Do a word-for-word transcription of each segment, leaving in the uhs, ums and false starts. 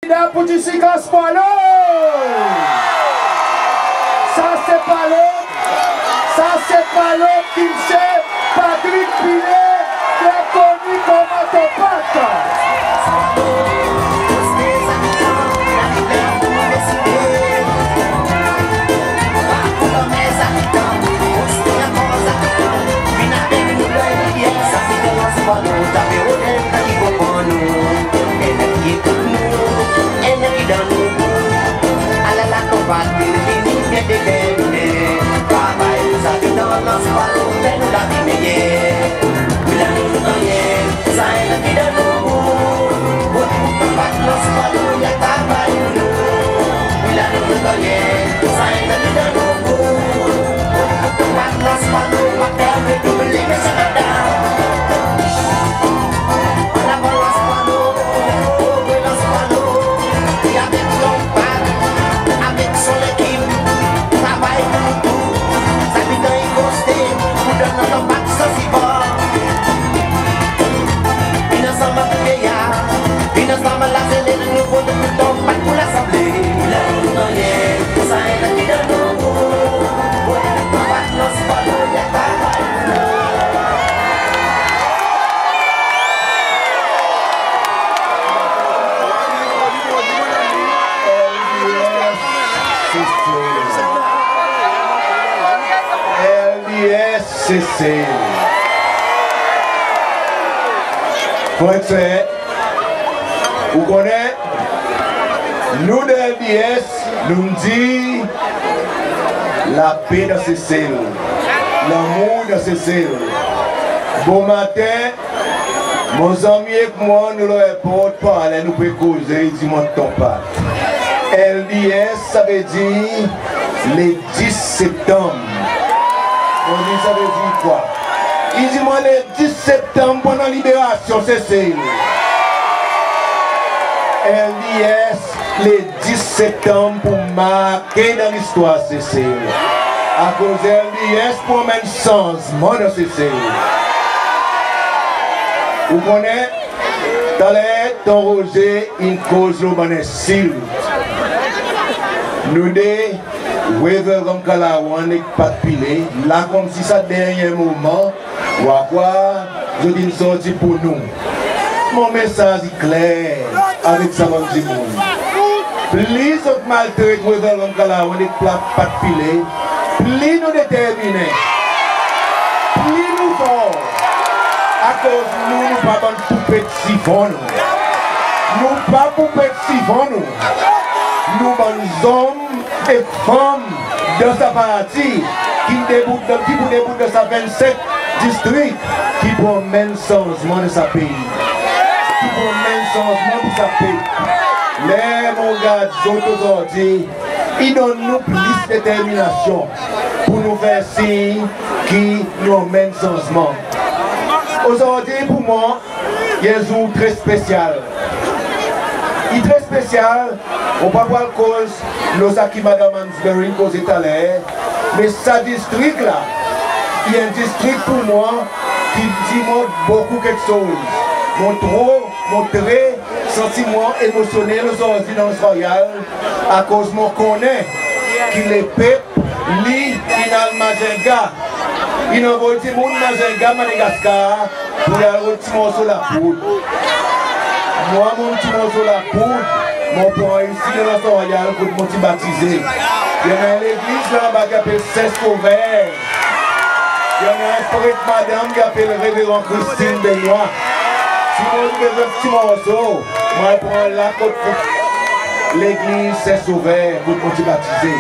Kandida pour distrik Anse Boileau. Sa se pa lot, sa se pa lot ki Msye Patrick Pillay, ki koni konman Tonpat. L D S Sesel. Frer ek ser, ou konnen, nou dan L D S, nou'n dir lape dan Sesel, lanmour dan Sesel. Bomaten, mon zanmi ek mwan, nou lo erport, parler, nou pe koze, i dir mwan Tonpat. L D S, sa vedir le dis Septanm. Mon dir, sa vedir kwa? I dir mwan le dis Septanm pou annan liberasyon Sesel. L D S, le dis Septanm pou marke dan listwar Sesel. Akoz L D S pou anmenn sanzman dan Sesel. Ou konnen, taler Ton Roze in koz lo bann ensilt. Nou de, Wavel Ramkalawan ek Pat Pillay, la konmsi sa dernyen moman, ou a krwar zot in sorti pour nou. Mon mesaz i kler avek sa bann dimoun. Plis zot maltret Wavel Ramkalawan ek Pla-, Pat Pillay, pli nou determinen, pli nou for. Akoz nou, nou pa bann poupet sifon, nou. Nou pa poupet sifon, nou. Nou bann zonm ek fanm dan sa parti ki debout dan, ki pou debout dan sa vennsenk distrik, ki pou anmenn sanzman dan sa pei, ki pou anmenn sanzman pour sa pei. Ler mon gard zot ozordi, i donn nou plis determinasyon pour nou fer sir ki nou anmenn sanzman. Ozordi pour mwan, i en zour tre spesyal. I tre spesyal, mon pa pou al koz lo sa ki Madanm Amesbury in koze taler, me sa distrik la, i en distrik pour mwan ki dir mwan bokou keksoz. Mon tro, mon tre santi mwan emosyonnel ozordi dan Anse Royale, akoz mon konnen ki lepep li in al Mazenga. In anvoy dimoun Mazenga, Madagaskar, pour al rod ti morso lapoud. Mwan, mon ti morso lapoud, mon pran isi dan Anse Royale kot mon ti batize. I annan en legliz la anba ki apel Sen Sover. I annan en pret madanm ki apel Reveran Christine Benoit. Si mon bezwen ti morso, mon pran la kot legliz Sen Sover kot mon ti batize.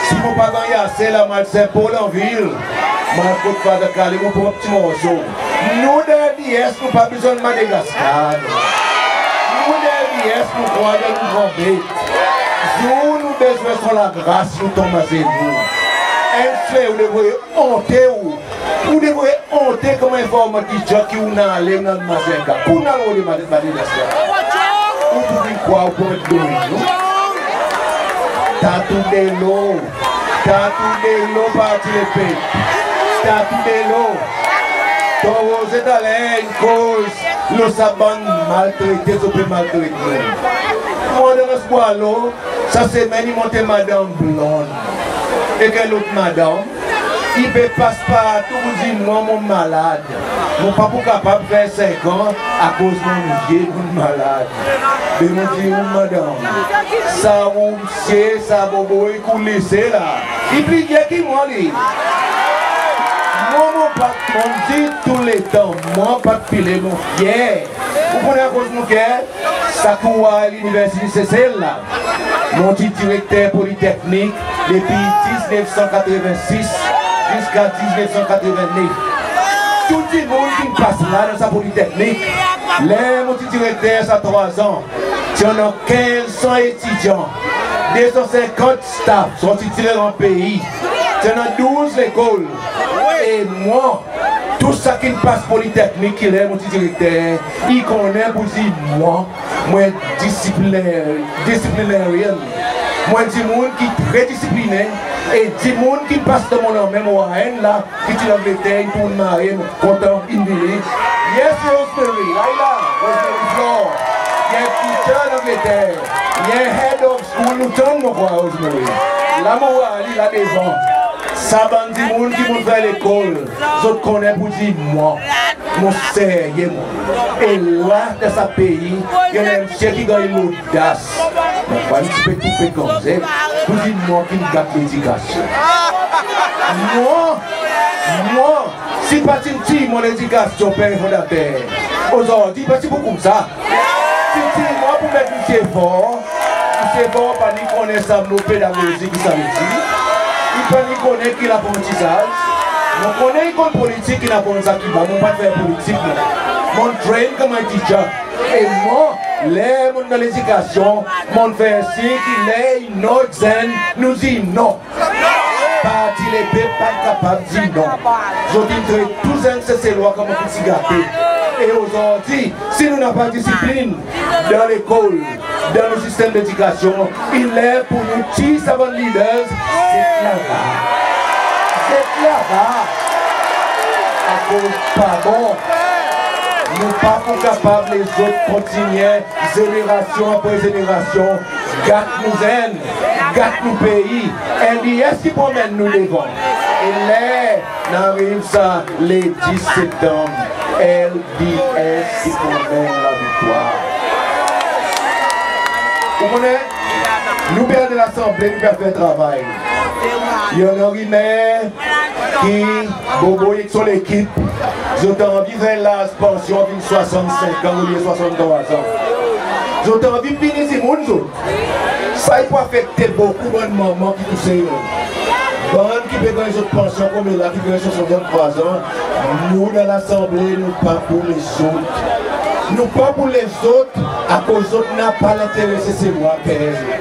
Si mon pa ganny ase la, mon al Sen Pol anvil, mon al kot Fader Kale, mon pran ti morso. Nou dan L D S, nou pa bezwen Madagaskar, non. Nou dan L D S, nou krwar dan nou granbet. Zour nou bezwen son lagras, nou tonm azenou. Enn fer ou devret onte ou. Ou devret onte konman en former teacher ki ou'n ale, ou'n al Mazenga. Ki ou'n al rode Made-, Madagaskar. Ou pou vin krwar ou pou met dlo, non? Tatou Delo. Tatou Delo, Parti Lepep. Tatou Delo. Ton Roze taler in koz lo sa bann maltrete, zot pe maltret nou. Madan Boileau, sa semenn i monte madanm blond ek en lot madanm. I pe pas partou pour dir mwan mon malad. Mon pa pou kapab fer senk an akoz mon vye, mon malad. Me mon dir ou madanm, sa ou msye, sa bobo ki ou lese la, i pli vye ki mwan li. Mwan mon pa, mon dir tou letan, mwan pa file mon fyer. Ou konnen akoz mon fyer? Sa ki ou war Linivèsite Sesel la, mon ti direkter Politeknik depi diznef san katreven sis ziska diznef san katreven nef. Tou dimoun ki'n pas la dan sa Politeknik, ler mon ti direkter sa trwa an, ti annan kenz san etidyan, de san senkant staf sorti diferan pei, ti annan douz lekol. E mwan, tou sa ki'n pas Politeknik ki ler mon ti direkter, i konnen pour dir mwan, mwan disiplinaryen. Mwan dimoun ki tre disiplinen, e dimoun ki pas dan mon lanmenm, mwan la, ki ti Langleter, in tourn marye, mon kontan in vini. Yes, Rosemary, la i la, Rosemary Flore. I en teacher Langleter, i en head of school, nou tann mon war Rosemary. La mon war li la devan. Sa bann dimoun ki mon'n fer lekol, zot konnen pour dir mwan, mon serye mwan. E la dan sa pei, i annan msye ki ganny lodas, mon pa ti pe koupe konze, pour dir mwan ki'n gat ledikasyon. Mwan, mwan, si pa ti'n tir mon ledikasyon, per fondater, ozordi pa ti pou koumsa. Ti tir mwan pour met Msye Faure, Msye Faure pa ni konnen sa mo pedagozi ki sa i dir. I pa ni konnen ki laprantizaz. Mon konnen i konn politik, in aprann sa ki bon, mon pa fer politik mwan. Mon train konman en teacher. E mwan, ler mon'n dan ledikasyon, mon'n fer sir ki ler i not zenn, nou dir non. Parti Lepep pa'n kapab dir non. Zot in tret tou zenn Seselwa konman piti gate. E ozordi, si nou napa disiplin dan lekol, dan nou sistenm ledikasyon, i ler pour nou tir sa bann leaders, zet laba. Zet laba. Akoz pa bon. Nou pa pou kapab lezot kontinyen zenerasyon apre zenerasyon gat nou zenn, gat nou pei. LDS ki pou anmenn nou devan. E ler nou ariv sa le dis Septanm, LDS ki pou anmenn laviktwar. Ou konnen, nou pe al Lasanble, nou pe al fer travay. I annan rimer ki Bobo ek son lekip, zot anvi fer laz pansyon vin swasannsenk an olye swasanntrwa an. Zot anvi pini dimoun zot. Sa i pou afekte bokou bann manman ki tousel. Bann ki pe ganny zot pansyon konmela, ki ganny swasanntrwa an, nou dan Lasanble, nou pa pou lezot. Nou pa pou lezot akoz zot napa lentere Seselwa a ker zot.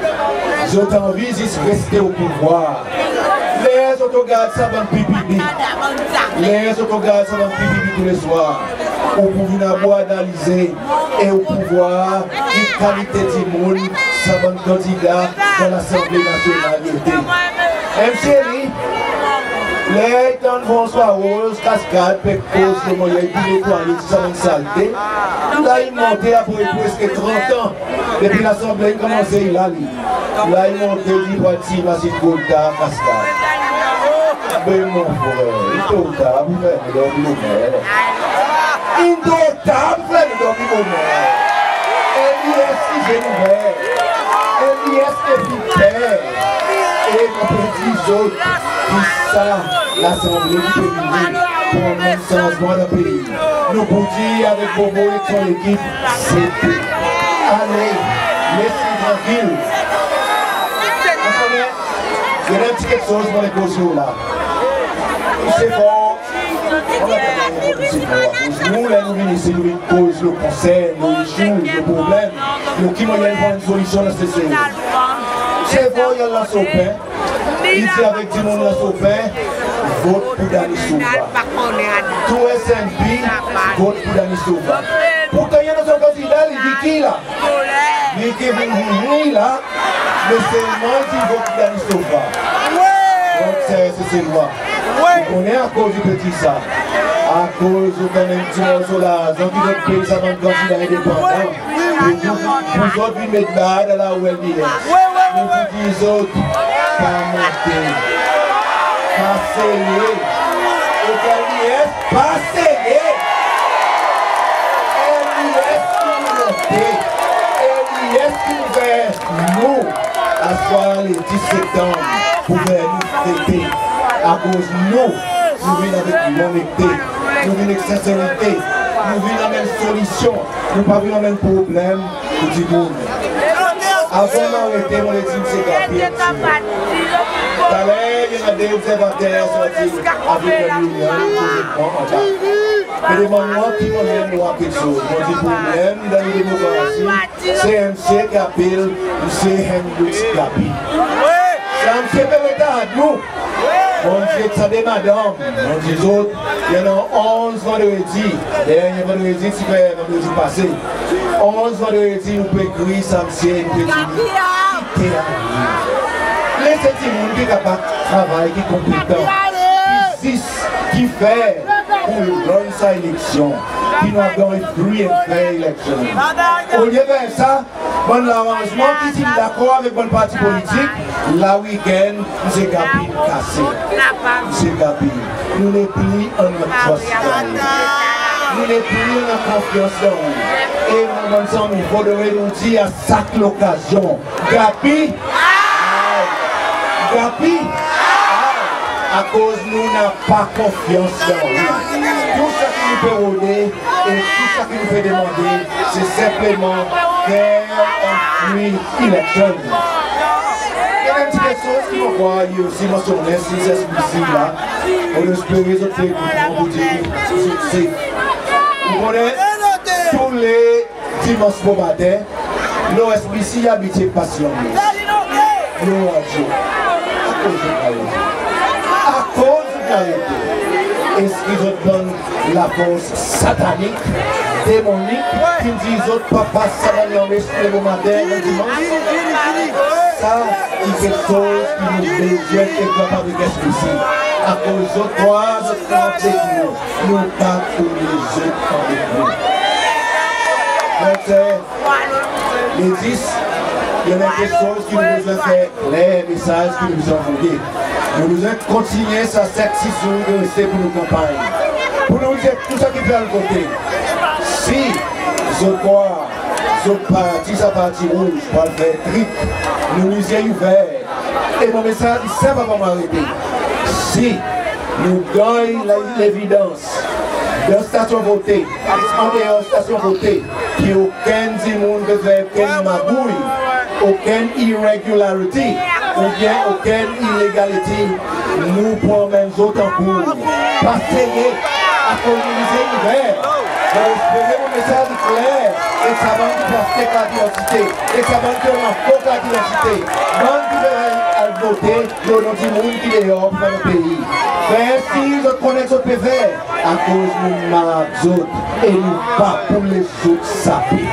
Zot anvi zis reste o pouvwar. Ler zot regard sa bann piblik, ler zot regard sa bann piblik touleswar, ou pou vin abor analize e ou pou vwar ki kalite dimoun sa bann kandida dan Lasanble Nasyonal i ete. Msye li, ler i tann François Rose Cascade pe koz lo mannyer i pou netwaye sa bann salte, la i monte apre preske trant an. Depi Lasanble in konmanse, i la li. La i monte, li pou al tir masin kolta Cascade. Be mon frer, i tro tar pour fer nou dormi boner. I tro tar pour fer nou dormi boner. LDS ki zye ouver. LDS ki pe fer. E mon pe dir zot, ki sa Lasanble ki pe vini pou anmenn sanzman dan pei. Nou pou dir avek Bobo ek son lekip, se ale, les li trankil. Ou konnen, i annan en pti keksoz mon le koz lo la. Msye Faure, nou, ler nou vin isi, nou vin koz lo konsern, lo issue, lo problenm, lo ki mannyer nou pran en solisyon dan Sesel. Msye Faure i al Anse Aux Pins, i dir avek dimoun Anse Aux Pins, vot pour Danny Sauvage. Tou SNP, vot pour Danny Sauvage. Pourtan i annan son kandida, li, Vicky la. Vicky vin, vin, vin la, me selman i dir vot pour Danny Sauvage. Donk se, se, se lwa. Ou konnen akoz i pe dir sa? Akoz zot annan en pti morso larzan ki zot pey sa bann kandida endepandan. Pou zot vin met bar dan laroul LDS. Nou pou dir zot, pa monte. Pa seye. E LDS, pa seye. LDS ki pou monte. LDS ki pou fer nou, aswar le dis septanm, pou fer nou fete. Akoz nou, nou vin avek lonnekte, nou vin ek senserite, nou vin anmenn solisyon, nou pa vin anmenn problenm pou dimoun. Avan mon arete, mon le dir Msye Gappy en pti mo. Taler, i annan de obzervater sorti avek nou, anba. Me demann mwan ki mannyer nou war keksoz. Mon dir problenm dan demokrasi, se en msye ki apel Msye Hendricks Gappy. Sa msye pe retard nou. Mon dir sa de madanm, mon dir zot, i annan onz vandredi, dernyen vandredi, ti fer vandredi pase. Onz vandredi, nou pe ekrir sa msye, nou pe dir, kite ale. Les dimoun ki kapab travay, ki konpetan, ki zis, ki fer, pou run sa eleksyon, ki nou a ganny free and fair election. Olye fer sa, bann laranzman ki ti'n dakor avek bann parti politik, la week-end, Msye Gappy kase. Msye Gappy, nou nepli annan trust dan ou. Nou nepli annan konfyans dan ou. E mon bann zanmi, fodre nou dir a sak lokazyon, Gappy, Gappy, akoz nou napa konfyans dan ou. Tou sa ki nou pe rode, e tou sa ki nou pe demande, se senpleman fair and free election. I annan en pti keksoz ki mon krwar i osi mansyonnen, si SBC la, mon espere zot pe ekout mwan pou dir zot se. Ou konnen, tou le dimans bomaten, lo SBC i abitye pas lanmes lo radyo. Akoz zot arete? Akoz zot arete? Eski zot bann lafors satanik, demonik, ki'n dir zot pa pas sa bann lanmes le bomaten, le dimans? Sa i keksoz ki nou bezwen tek avek SBC. Akoz zot krwar zot pran avek nou, nou pa pou lezot avek nou. Frer, ser, le dis, i annan keksoz ki nou bezwen fer kler, mesaz ki nou bezwen anvoye. Nou bezwen kontinyen sa senk sis zour ki reste pou nou kanpanny. Pou nou dir tou sa ki pe al vote, si zot krwar zot parti, sa Parti Rouz, pou al fer trik, nou lizye i ouver. E mon mesaz i senp avan mon arete. Si nou ganny la, levidans dan stasyon vote, an deor stasyon vote, ki okenn dimoun pe fer okenn magouy, okenn irregularity, oubyen okenn illegality, nou pou anmenn zot ankour. Pa seye, akoz nou lizye i ouver. Mon espere mon mesaz i kler, e sa bann ki pe aste kart didantite, e sa bann ki annan fo kart didantite, bann ki pe al vote lo non dimoun ki deor pou nou pei. Fer sir zot konnen zot pe fer, akoz nou mark zot e nou pa pou les zot sape.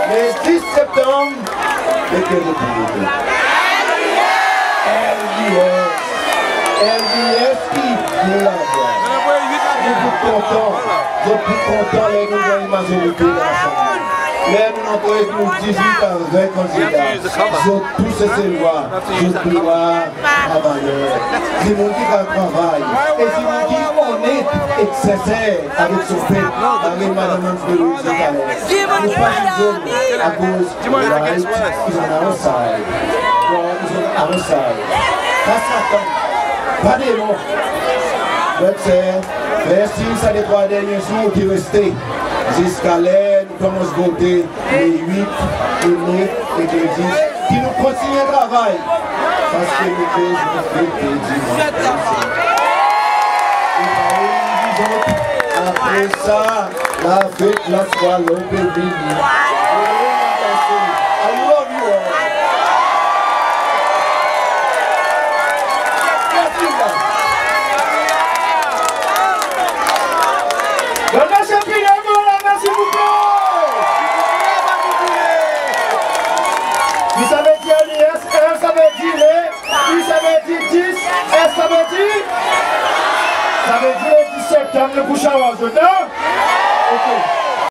Le dis septanm, lekel zot pou vote? LDS. LDS ki pou lavwa. Nou pou kontan, zot pou kontan ler nou ganny mazorite dan Lasanble. Ler nou antre nou dizwit a ven kandida, zot tou Seselwa, zot pou war travayer, dimoun ki kapab travay, e dimoun ki onnet ek senser avek son pep, parey madanm Nancy Bellamy dir taler. Nou pa bezwen akoz light is on our side, God is on our side. Pa Satan, pa demon. Frer, ser, mersi sa detrwa dernyen zour ki reste ziska ler nou konmans vote. Le wit, le nef ek le dis, ki nou kontinyen travay, paski nou bezwen fete dimans prosen. E parey nou dir zot, apre sa, lafet, laswa, lon pe vini. I love you all. Donn Msye Pinel, nou la, silvouple. Ki savedir L D S, L savedir le, D savedir dis, S savedir? Savedir le dis septanm nou pou swazi zot, non? Ok.